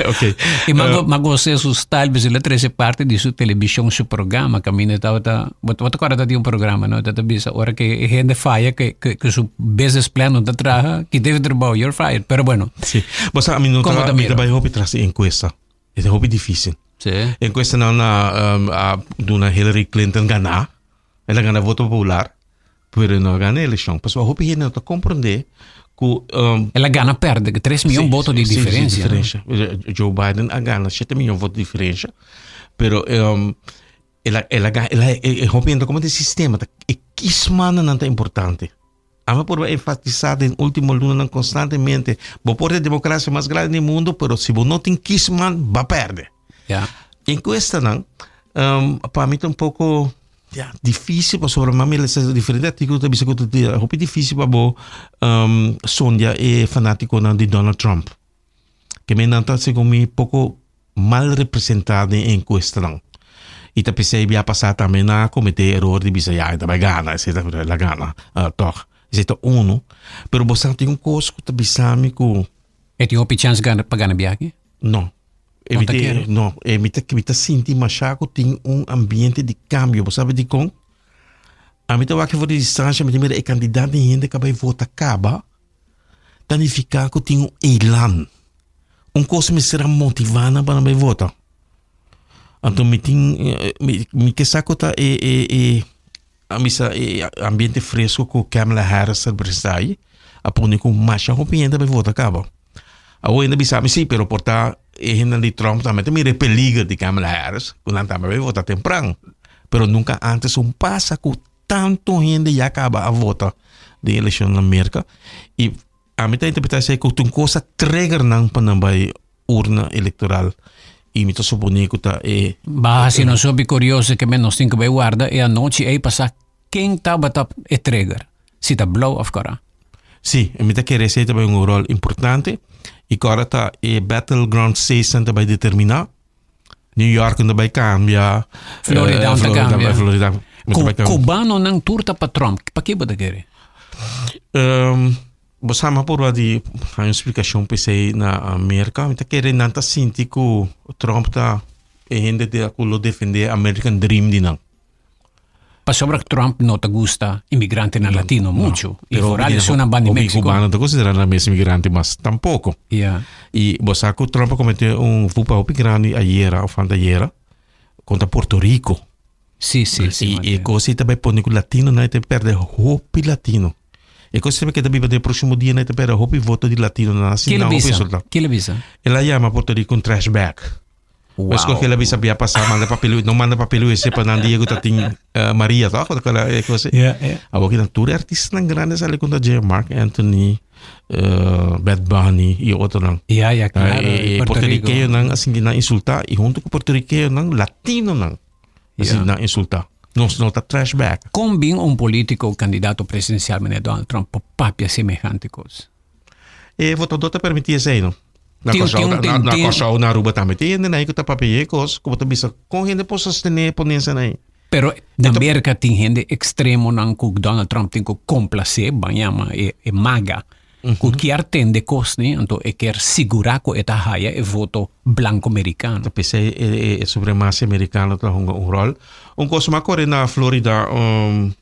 Ok. Y ma, uh, ma gosté su style, bisa el trece parte di su televisión, su programa, caminda tabata, bo bo ta acorda di un programa, no? Ta bisa ora que hende falla, que, que, que su business plan no ta traha, kite fi trabou, you're fired. Pero bueno. Sí. Bo sa, mi no Como ta, ta mi mira? ta bai hopi tras di encuesta. E ta hopi difícil. Sí. Encuesta nan na um, a duna Hillary Clinton ganá. El a gana voto popular, pero no a gana eleccion. Pasobra hopi hende no ta comprende cu um, El a gana perde, 3 miljoen Sí, voto di sí, sí, diferencia. no? diferencia. Eh, Joe Biden a gana 7 miljoen voto di diferencia. Pero um, el a, el a, ga- el a, e, e hopi hende como di sistema, ta, e kiesmannen ta importante. Ami a purba enfatisá den último lunanan konstantemente, bo por ta e demokrasia mas grandi di mundu, pero si bo no tin kiesman, bo a pèrdè. Ja. Enkuestanan, pa mi ta un poko, ya, difísil pasobra mi a mira lesa diferente artíkulo ta bisa ku ta hopi difísil pa bo sondia e fanátikonan di Donald Trump. Ke men nan ta segun mi poko mal representá den e enkuestanan. I ta p'esei bia pasá tambe nan a kometé eror di bisa ya e ta bai gana esei ta el a gana tòg. Esei ta unu. Pero bo sa tin un kos ku ta bisa mi ku. E tin hopi chèns gana pa gana biaha? No. E mi No ta kere? No, e mi ta mi ta sinti mashá ku tin un ambiente di kambio. Bo sabi dikon? Ami ta wak for di distansha mi ta mira e kantidat di hende ku a bai vota kaba. Ta nifiká ku tin un elan. Un kos mester a motivá nan pa nan bai vota. Anto mi tin, mi, mi ke sa ku ta e, e, e, a bisa e ambiente fresco ku Kamala Harris ta representá ahí, a pone ku masha hopi hende a bai vota kaba. Awor hende a bisa mi, sí, pero por ta e hendenan di Trump tambe ta mira e peliger di Kamala Harris, ku nan tambe a bai vota tempran. Pero nunka antes un pasa ku Tanto hende ya caba a vota den eleccion na Merca y ami ta interpreta esey cu ta un cosa trigger nan pa nan bay urna electoral y mi ta supone cu ta e Bah, si nos hopi curioso ke men nos tin ku bai warda e anochi ei pa sa ken tabata e trigger, si ta blou of kora. Si, mi ta kere esey ta bay un rol importante y kora ta e battleground states nan ta bay determina. New York no bai cambia. Florida no ta cambia. Florida no bai cambia. Cubanonan tur ta pa Trump. Pa ki bo ta kere? Um, bo sa mi a purba di haña un splikacion p'esei na Merca. Mi ta kere nan ta sinti ku Trump ta e hende ku lo defende American Dream di nan. Pasobra Trump no ta gusta inmigrantenan latino mucho. Y foral esunnan ban di Mexico. Cubano ta considera nan mes inmigrante mas tampoco. Yeah. Y bo sa cu Trump a comete un fupa hopi grandi ayera of antayera contra Puerto Rico. Sí, sí, sí. Y e cosa ta bay pone cu latinonan ta perde hopi latino. E cosa ta keda biba den e proximo dianan ta perde hopi voto di latinonan. Ke lo bisa? Ke lo bisa? El a yama Puerto Rico un trash bag. Wow. Escoge la bisa bia pasa manda papel no manda papel ese pa nan Diego ta tin eh, Maria toch wat kala eh, cosa. Ja, ja. Abo ki nan tur artistanan grande sale contra je Mark Anthony, eh, Bad Bunny y otro nan. Ja, ja, claro. Eh, eh, Puerto Rico. Puertorriqueño nan así nan insulta y junto con puertorriqueño nan latino nan así Ja. nan insulta. Nos no ta trash bag. Kon bin un politico candidato presidencial meneer Donald Trump por papia semejante cos? E votador ta permití esei no. Na Tin- Kòrsou, tin- na, tin- na tin- Kòrsou, na Aruba tambe. Tin hende nan ku ta papia e kos, ku bo ta bisa kon hende por sostené e ponencia nan. Pero na Merka tin hende extremonan ku Donald Trump tin ku komplasé, ban yama e, e MAGA, ku kier tende kos ni, anto e kier sigurá ku e ta haya e voto blanko merikano. Ta p'esei e, e, e supremacia amerikano ta hunga un ròl. Un kos m'a kore na Florida, um,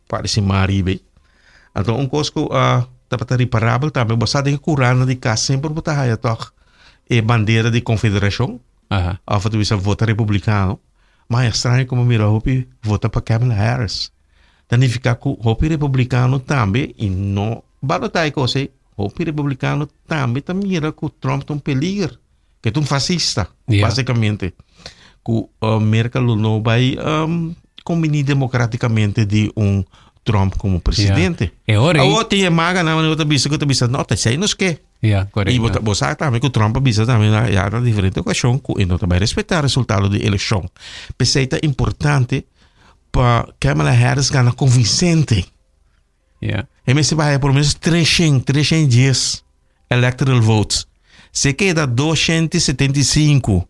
Parece Maribe. Anto un kos ku a tabata riparabel tambe, bo sa den e kurantnan di kas semper bo ta haya tòg e bandera di Konfederashon, Aha. òf ta bisa vota republikano. Ma e straño komo mira hopi vota pa Kamala Harris. Ta nifiká ku hopi republikano tambe, i no balotá e kos ei, hopi republikano tambe ta mira ku Trump ta un peliger, ke ta un fasista, Ja. basikamente. Ku Merka lo no bai kombiní demokratikamente di un Trump komo presidente. E ora ei- Awor tin e maganan ku ta bisa ku ta bisa no ta esei nos ke. Ja, I korekto. bo ta bo sa tambe ku Trump a bisa tambe na ya na diferente okashon ku e no ta bai respetá resultado di elekshon. P'esei ta importante pa Kamala Harris gana konvinsente. Ja. E mester bai por lo menos 300, 310 electoral votes. Se keda 275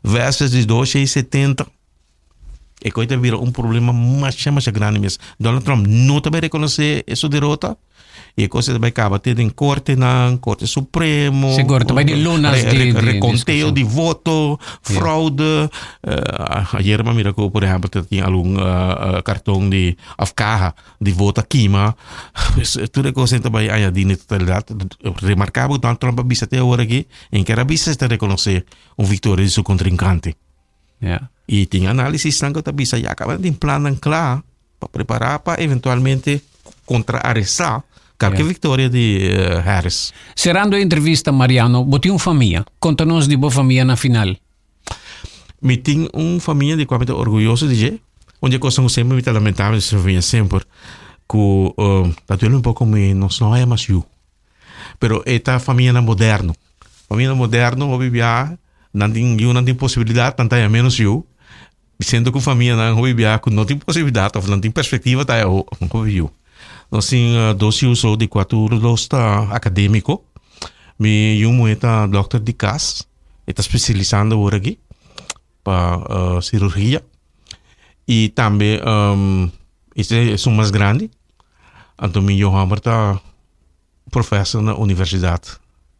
versus di 270, e koi ta bira un problema masha masha grandi mes. Donald Trump no ta bai reconoce su derota y e cosa ta bai caba te den cortenan, Corte Supremo. Sigur, ta bai di lunas di reconteo discusión. di voto, fraude. Ayer mi a mira cu por ehempel ta tin algun carton di of caha di voto a kima. Pues tur e cosnan ta bai añadi na e totalidad. Remarcabel cu Donald Trump a bisa te awor aki, en kier a bisa si ta reconoce un victoria di su contrincante. Ja. Y tin análisisnan cu ta bisa ya caba tin plannan cla pa prepara pa eventualmente contraarresta cualkier victoria di Harris. Cerrando e entrevista Mariano, bo tin un famia. Conta nos di bo famia na final. Mi tin un famia di kua mi ta orguyoso di dje. Un di e kosnan ku semper mi ta lamentá mi famia semper ku ta duele un poko mi nos no haya mas yu. Pero e ta famianan moderno. Famianan moderno hopi bia nan tin yunan tin posibilidat nan ta haya menos yu. Siendo ku famianan hopi bia ku no tin posibilidat òf nan tin perspektiva ta haya hopi yu. Nos tin dos yu so di kua tur dos ta akadémiko. Mi yu muhé ta dòkter di kas. E ta spesialisando awor aki pa cirurgia y tambe ese esun mas grandi. Anto mi yu homber ta professor na universidad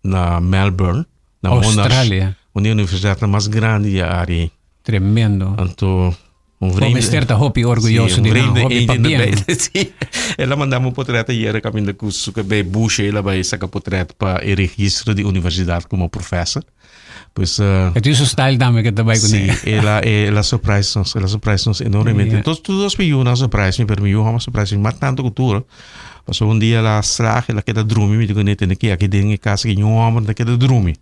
na Melbourne, na Monash. Australia. Un di e universidadnan mas grandi di e area ei. Tremendo. Anto un Bo vreemde mester ta hopi orguyoso Sí, un di nan, vreemde hopi eend in de pabien. bijt. Sí. El a manda mi un potret ayer caminda cu su cabey bushe, el a bay saca potret pa e registro di universidad como professor. Pues, E tin su style tambe que ta bay Sí, cune. el a, el a surprise nos, el a surprise nos enormemente. Yeah. Tos, tur dos mi yunan a surprise mi, pero mi yu hom a surprise mi mas tanto cu tur. Pasobra un dia el a slaag, el a keda drumi, mi di cune, tene ki aki den e cas aki niun homber no ta keda drumi.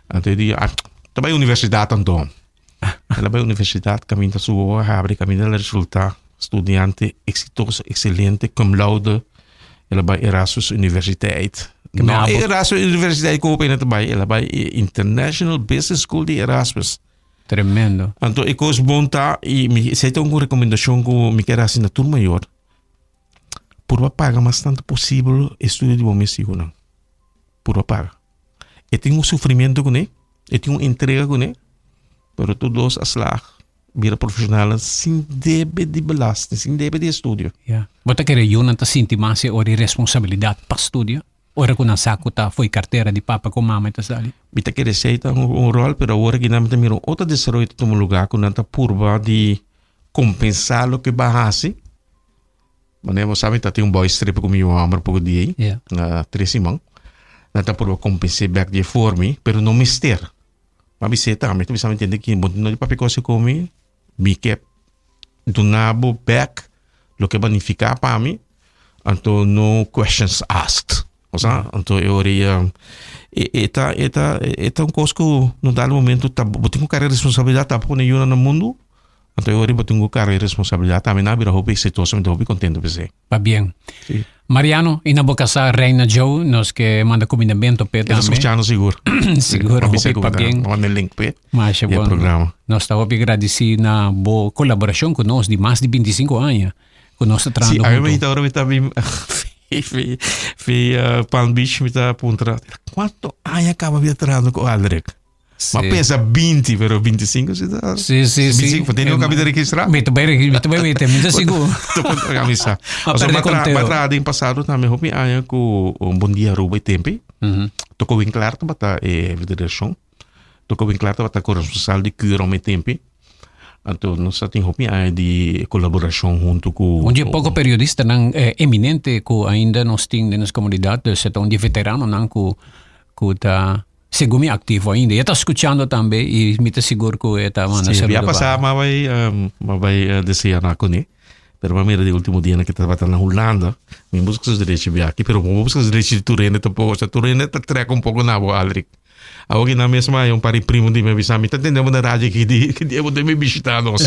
Anto e di, ah, ta bay universidad anto. El a bai universidad, caminda su wowo a habri, caminda el a resulta studiante exitoso, excelente, cum laude. El a bai Erasmus Universiteit. Que me No, abo- Erasmus Universiteit ku hopi ta bai, el a bai International Business School di Erasmus. Tremendo. Anto e kos bon ta, i mi, esei ta un rekomendashon ku mi kier hasi na tur mayor. Purba paga mas tantu posibel estudio di bo mes yunan. Purba paga. E tin un sufrimiento kuné, e tin un entrega kuné, pero tur dos a slaag bira profesionalnan sin debe di belasting, sin debe di estudio. Ya. Bo ta kere yunan ta sinti mas e ora e responsabilidat pa studia? Ora ku nan sa ku ta fo'i kartera di papa ku mama e ta sali? Mi ta kere esei ta un ròl, pero awor aki nan mi ta mira un otro desaroyo ta tuma lugá ku nan ta purba di kompensá loke bo a hasi. Manera bo sa mi ta tin un boys trip ku mi yu hòmber poko dia ei, Yeah. na tres siman. Nan ta purba kompens'é bèk di e for mi, pero no mester. Ma bis'é tambe, ta bisa mi tende ki bo no di papia kos ku mi, mi ke duna bo bèk loke bo a nifiká pa mi, anto no questions asked. Osea, anto e ora ei e ta e ta e ta un kos ku no dado momento ta bo tin ku karga responsabilidat tampoco na yunan na mundu. Anto e ora bo tin ku karga e responsabilidat tambe nan a bira hopi eksitoso mi ta hopi kontento p'esei. Pabien. Sí. Mariano, i na bo kasá Reina Joe, nos ke manda kumindamentu p'e E ta tambe. skuchando sigur. Sigur, M'a bisa hopi ku ta pabien. manda e link p'e Masha di e bon. programa. Nos ta hopi gradisí na bo kolaborashon ku nos di mas di bintisinko aña ku nos ta Sí, trahando awe huntu. mi ta ora mi ta bin fi fi fi Palm Beach mi ta puntra kuantu aña kaba mi ta trahando ku Aldrich? Ma Sí. pensa 20, pero 25 si ta. Sí, sí, sí. 25, tene un kabita registrá. Mi ta bai mi ta bai wete, mi ta sigur. Amisa. Ma Pasobra perde m'a tra, conteo. m'a traha den pasado tambe hopi aña ku un Bon Dia Aruba e tempi. Toko Winklaar tabata e jefe de redakshon. Toko Winklaar tabata koresponsal di Curom e tempi. Anto nos a tin hopi aña di kolaborashon huntu ku. Un di e poko periodistanan eminente ku ainda nos tin den nos komunidat, dus e ta un di e veteranonan ku ku ta Segun mi activo ainda. E ta scuchando tambe y mi ta sigur cu e ta manda Sí, saludo bia pa. pasá m'a bai, m'a bai desea na kuné. Pero m'a mira di último dianan ke tabata na Hulanda. Mi busca su derecho biaha aki, pero bo busca su derecho di tur hende tampoco. Osea, tur hende ta trek un poco na bo, Aldrich. Awor ki nan mes maya un par di primo di mi a bisa mi ta tende bo na radio ki di ki dia bo ta bin bishita nos.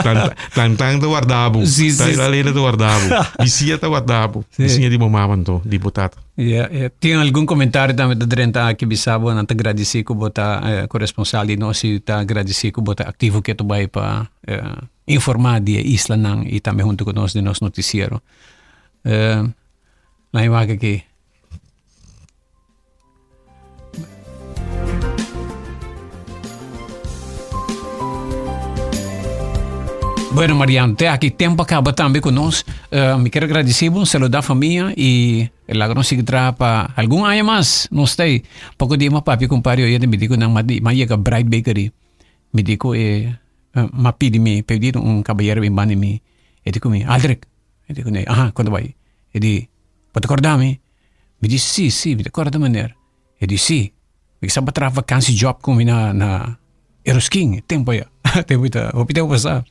Tan tan tan ta warda bo. Sí, sí, Ta Lena ta warda bo. Bisia ta warda bo. Sí. Bisia di bo mama anto, di bo tata. Ja, ja. Tin algun comentario tambe ta drenta aki bisa bo nan ta gradisi ku bo ta eh, corresponsal di nos i ta gradisi ku bo ta aktivo ketu bai pa eh, informa di e islanan i tambe huntu ku nos den nos notisiero. Eh, laat wak aki. Bueno, Mariano, te aki tempo acaba tambe con nos. Uh, mi quiero agradecer un saludo a familia y laga nos sigue traha pa algún año más. Nos está ahí. Poco dia ma papi compadre oye mi dico nan ma, ma llega Bright Bakery. Mi dico eh, uh, ma pidi mi pedir un caballero bin bandi mi. E dico mi, Aldrich. E dico nee, aha, cuando vai? E di, bo te acorda mi? Mi di, si, si, mi ta kòrda meneer. E di, si, mi sa bo traha vakansi job ku mi na na Eroskin, e tempu aya. Tempu ei ta hopi tempu pasá.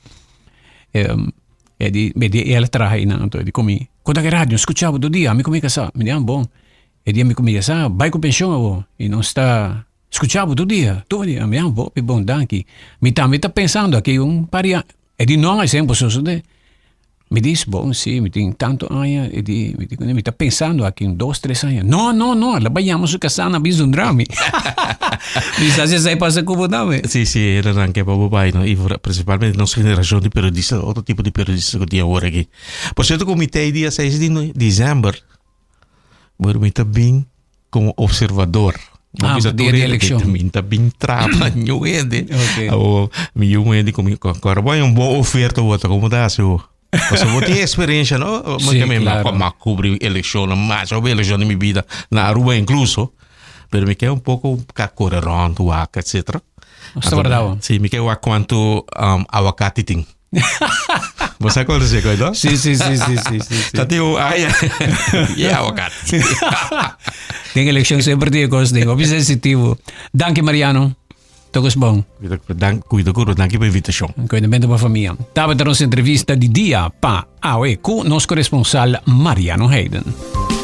E di, mi di el a traha einan, anto e di ku mi, Konta ku e radio, skucha bo tur dia, ami ku mi kasá. Mi di, ah, bon. E di ami ku mi ya sa, bai ku penshon awor, i nos ta skucha bo tur dia, tur dia. Mi di, ah, hopi bon, danki. Mi tambe ta pensando aki un par di aña. E di, no, esei no por sosodé. Mi dis, bon, si, mi tin tanto aña, e di, mi di, mi ta pensando aki un dos, tres aña. No, no, no, el a bai yama su casá na bin zundra mi. Mi sa si esei pasa cu bo tambe. Si, si, e nan ke pa bo bai, no? I principalmente nos generacion di periodista, otro tipo di periodista cu tin awor aki. Por cierto, cu mi ta e dia seis di december, bueno, mi ta bin como observador. Ah, Bisa dia di eleccion. Mi ta bin trapa ñu hende. Ok. Awo, mi yu hende komi kora bo un bon oferta bo ta como ta hasi bo. Paso bo tin experiencia no? Sí, Porque mi claro. ma cubri eleccion, mas hopi eleccion di mi vida na Aruba incluso. Pero mi ke un poco ka corre rond, wak, etcetera. Está verdad. Sí, mi ke wak cuanto um, aguacate tin. Bo sa cuál es ese, no? Sí, sí, sí, sí, sí, sí, sí. Ta tin un aya. Y aguacate. Den eleccion semper tin e cos den. Hopi sensitivo. Danki Mariano. Todos bon. Dank, cuido curo, danki pa invitacion. Cuidamento pa famia. Tabata nos entrevista di dia pa awe cu nos corresponsal Mariano Hayden.